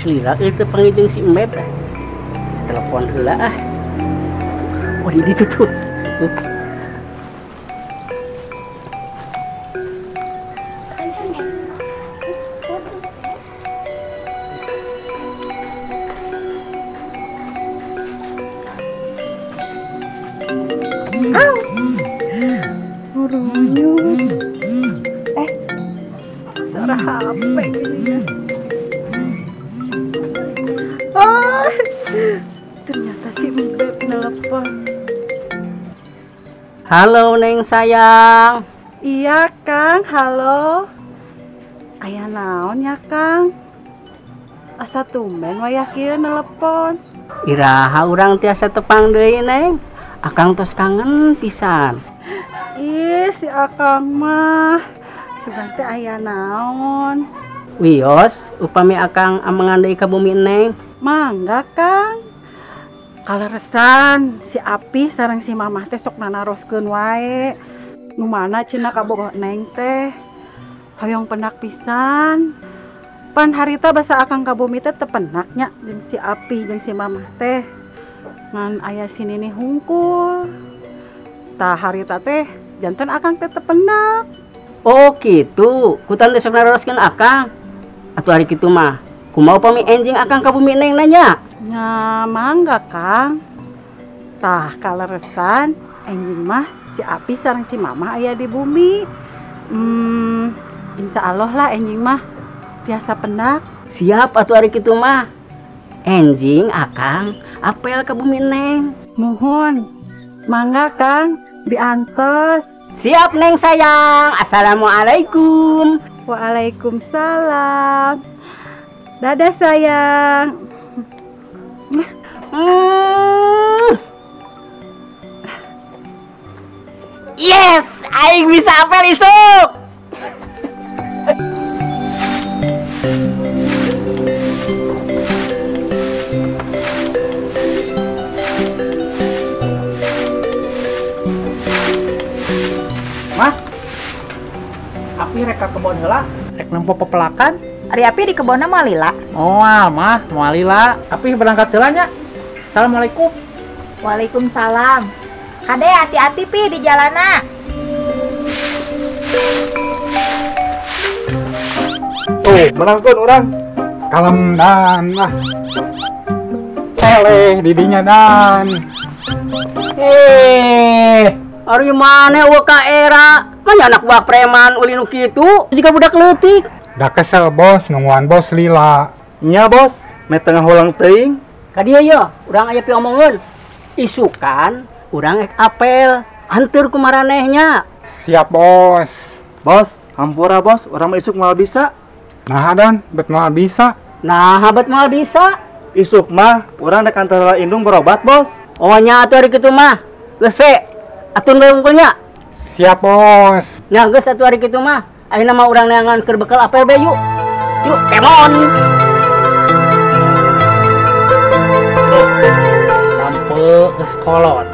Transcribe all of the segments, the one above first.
Lila itu panggil si Embeb. Telepon heula ah. Oh, di ditu tuh. Suara HP gini ya. Oh, ternyata si Embeb nelpon. Halo Neng sayang. Iya Kang, halo. Aya naon ya Kang? Asa tumben wayah kieu nelpon. Iraha urang tiasa tepang deui Neng. Akang tos kangen pisan. Ih, si Akang mah sugan teh aya naon. Wios, upami Akang amengan deui ka bumi Neng. Mangga Kang. Kaleresan si Api sareng si Mamah teh sok nanaroskeun wae. Nu mana cenah kabogoh Neng teh. Hoyong penak pisan. Pan harita basa Akang ka bumi teh teu penak nya jeung si Api jeung si Mamah teh. Ngan aya si Nini hungkul. Tah harita teh janten Akang teh teu penak. Oh gitu, kutan teh sok naroskeun Akang. Atuh ari kitu mah, kumaha upami enjing Akang ka bumi Neng nanya? Nya mangga Kang. Tah kaleresan enjing mah si Api sareng si Mamah aya di bumi. Insya Allah lah enjing mah tiasa pendak. Siap atuh ari kitu mah. Enjing Akang apel ka bumi Neng. Muhun. Mangga Kang, diantos. Siap Neng sayang. Assalamualaikum. Waalaikumsalam. Dadah sayang. Yes, aing bisa apel isuk. Mah, Api rek ka kebon heula, rek nempo pepelakan. Ari Api di kebonna moal lila. Moal mah, moal lila. Api berangkat heula nya. Assalamualaikum. Waalaikumsalam. Kade hati-hati Pi di jalana. Tuh, menangkeun urang. Kalem dan ah. Eleh didinya dan. Ari maneh eueuh ka era? Manya anak buah preman ulin nu kitu jika budak leutik. Da kesel bos, nungguan bos lila. Nya bos, meh tengah ulang teuing. Ka dieu ye, urang aya piomongeun. Isukan urang ek apel, anteur ku maranehnya. Siap bos. Bos, hampura bos, urang mah isuk moal bisa. Nah dan, bet moal bisa. Nah, bet moal bisa. Isuk mah urang rek antar indung berobat bos. Oh nya atuh ari kitu mah. Geus we. Atun we unggulnya. Siap bos. Nya geus atuh ari kitu mah. Ayeuna mah urang neangan keur bekal apel be yuk. Yuk, kemon. Sampe geus kolot.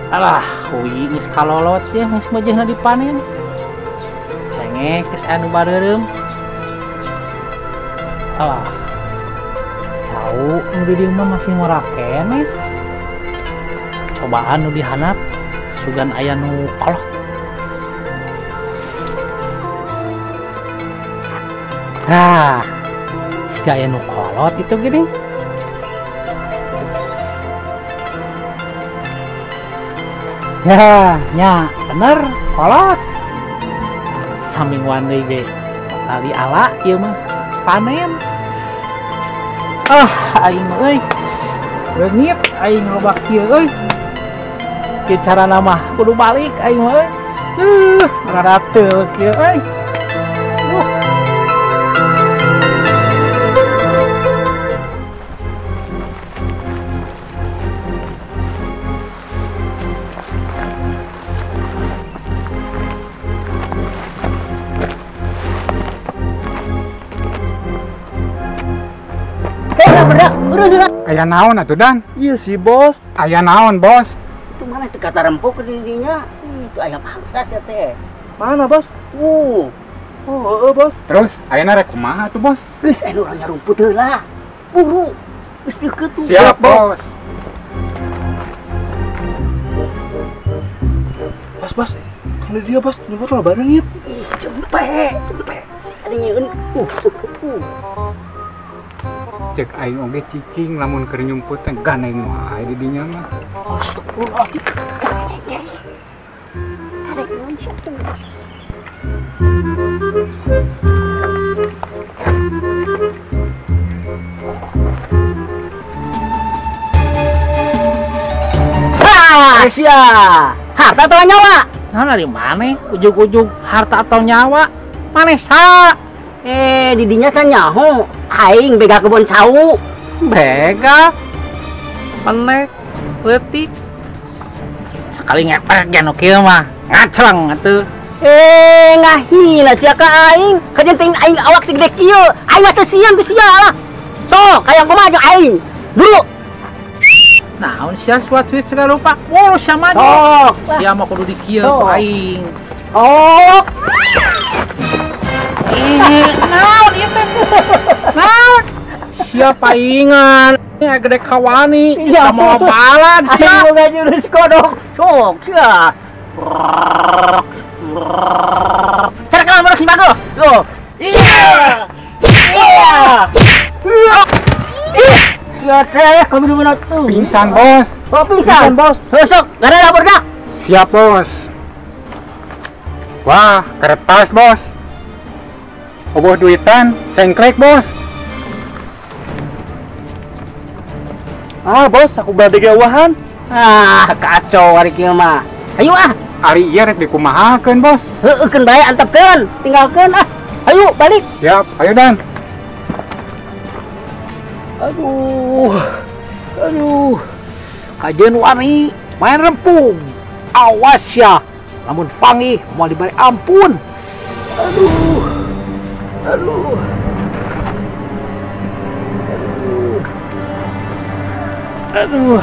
Alah, hui geus kalolot ya, geus mejehna dipanen. Cengek geus anu bareureum. Alah. Cau nu di dieu mah masih ngora keneh. Cobaan nu dihanap sugan aya nu kolot. Nah, siga aya nu kolot itu gini. Ya, nya bener kolot. Samingguan deui ge bakal diala ieu mah panen. Ah, aing mah euy. Leungit aing loba kieu euy. Kieu carana mah kudu balik aing mah euy. Rarateul kieu euy. Aya naon atuh Dan? Iya si bos. Aya naon bos? Itu mana itu kata rempuk di dinya? Itu aya mangsa sia teh. Mana bos? Oh, heeh, Bos. Terus ayeuna rek kumaha tuh, Bos? Geus aya urang nyarumput heula. Buru. Geus deukeut tuh. Siap, Bos. Bos, Bos. Kan dia, Bos, nyumput lo bareng ieu. Ih, cempe, cempe. Si ada nyieun. Deukeut tuh. Cek aing oge cicing lamun keur nyumput teh gandeng wae di dinya mah. Astagfirullah. Karek naon sia tuh. Ah, sia. Harta atau nyawa? Nah, dari mana? Ujug-ujug harta atau nyawa? Maneh sa? Didinya kan nyaho. Aing begal kebon cau. Begal? Penek, leutik. Sekali ngepek ge nu kieu mah, ngacleng atuh. Ngahina sia ka aing. Kajeun teuing aing awak segede kieu. Aing mah teu sieun ku sia lah. Sok, hayang kumaha jeung aing. Buru. Naon sia suat-suit segala rupa. Buru sia mah. Sok. Sia mah kudu dikieu ku aing. Oh. Naon ieu teh? Naon? Sia paingan. Gede kawani, sama balan sia. Aing boga jurus kodok. Sok sia. Cara kalah marok si bago. Loh. Iya. Iya. Sia teh kamu di mana tuh? Pingsan, Bos. Oh, pingsan, Bos. Sok, gara lapor dah. Siap, Bos. Wah, kertas, Bos. Oboh duitan, sengklek, Bos. Ah, Bos, aku bade geuwahan. Ah, kacau ari kieu mah. Ayo ah. Ari ieu rek dikumahakeun, Bos. Heueuh keun bae antepkeun, tinggalkeun ah. Ayo balik. Siap, ayo Dan. Aduh. Aduh. Kajeun wani main rempung. Awas ya. Lamun panggih moal diberi ampun. Aduh. Aduh. Aduh. Aduh.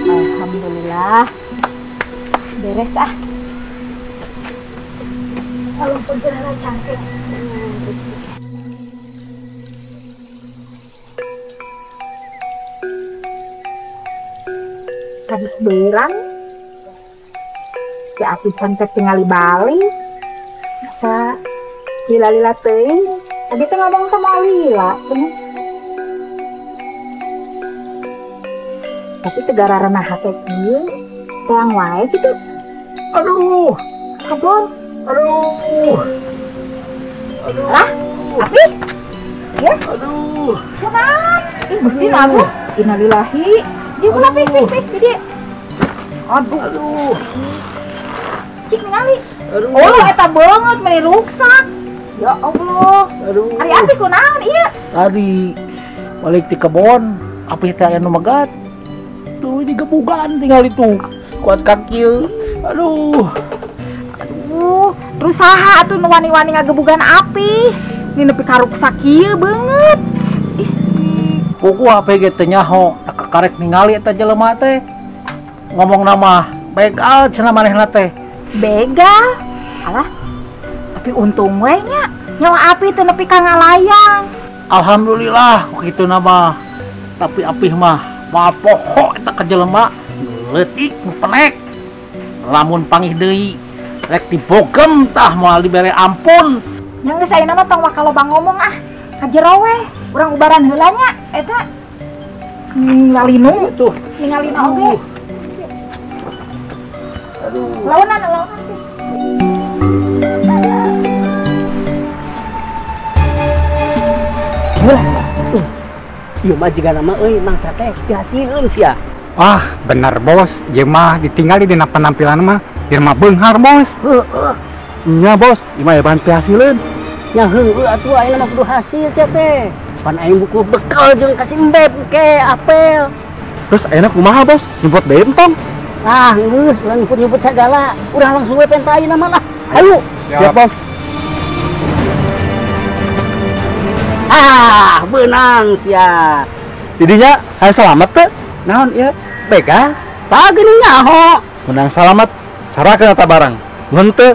Alhamdulillah. Beres ah. Walaupun beneran cantik. Habis berang si Api cantik tingali balik masa lila-lila teuing tadi teh ngomong sama Lila tapi tegara renah hate kieu teang wae gitu. Aduh, kebon. Aduh. Aduh. Lah, Api? Ya? Aduh. Kunaon? Ih, Gusti nu innalillahi. Dia ulah pih pih pih jadi. Aduh. Aduh. Cik ningali. Aduh. Oh, eta banget meni ruksak. Ya Allah. Aduh. Ari Api kunaon ieu? Tadi balik di kebon, Api teh aya nu megat. Tuh digebugan tinggal itu. Kuat kaki. Aduh. Aduh, terus saha atuh nu wani-wani ngagebugan Api? Ini nepi ka ruksak kieu beungeut. Ih. Puku HP ge teu nyaho, karek ningali eta jelema teh. Ngomong nama begal cenah manehna teh. Begal? Alah. Tapi untung we nya nyawa Api teu nepi ka ngalayang. Alhamdulillah kitu mah. Tapi Api mah moal poho eta ka jelema leutik nu penek. Lamun pangih deui rek dibogem tah moal dibere ampun. Nya geus ayeuna mah tong waka loba ngomong ah. Ka jero we, urang ubaran heula nya eta. Ngalinung tuh, ningalina oge. Aduh. Launan, launan teh. Wah, tuh. Ieu mah jigana mah euy mangsa teh dihasileun sia. Wah, bener Bos. Ieu mah ditinggali dina penampilan mah ieu mah beunghar, Bos. Heeh. Nya, Bos, ieu mah bahan pihasileun. Nya heueuh atuh ayeuna mah kudu hasil sia teh. Pan aing buku bekal jeung kasih embeb ke apel. Terus ayeuna kumaha, Bos? Nyumput deui entong? Ah, geus, urang nyumput-nyumput sagala. Urang langsung we penta ayeuna mah lah. Ayo. Siap, Bos. Ah, beunang sia. Didinya hayang salamet teu? Naon ieu? Begal. Tah geuning nyaho. Menang salamet, sarakeun eta barang. Mun teu,